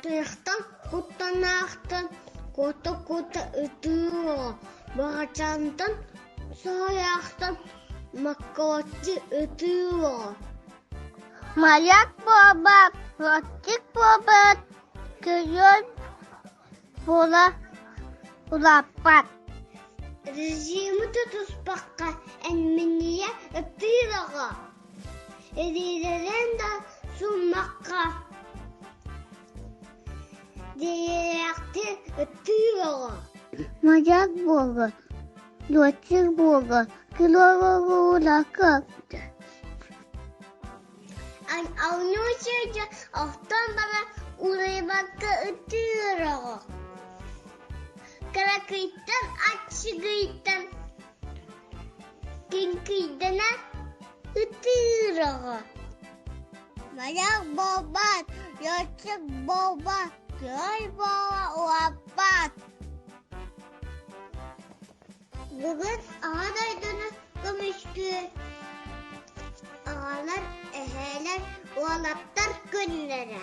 Атыйахтан куттанаахтан куота-куота ытыыр оҕо, баҕачаантан соһуйаахтан маккалаччы ытыыр оҕо. Моряк буолбат, летчик буолбат, күрүө буола улааппат. Режими тутуспакка эмминийэ ытыыр оҕо, илиилэрин да сууммакка дириэхтик ытыыр оҕо. Моряк буолар, летчик буолар, килоҕолуулакка Оонньуу охтон баран уларыйбакка ытыыр оҕо. Кыракыйтан аччыгыйтан киҥкийдэнэ ытыыр оҕо. Моряк буолбат, летчик буолбат, күөл буола улааппат. Бүгүн Аҕа дойдуну көмүскүүр аҕалар, эһээлэр, уолаттар күннэрэ.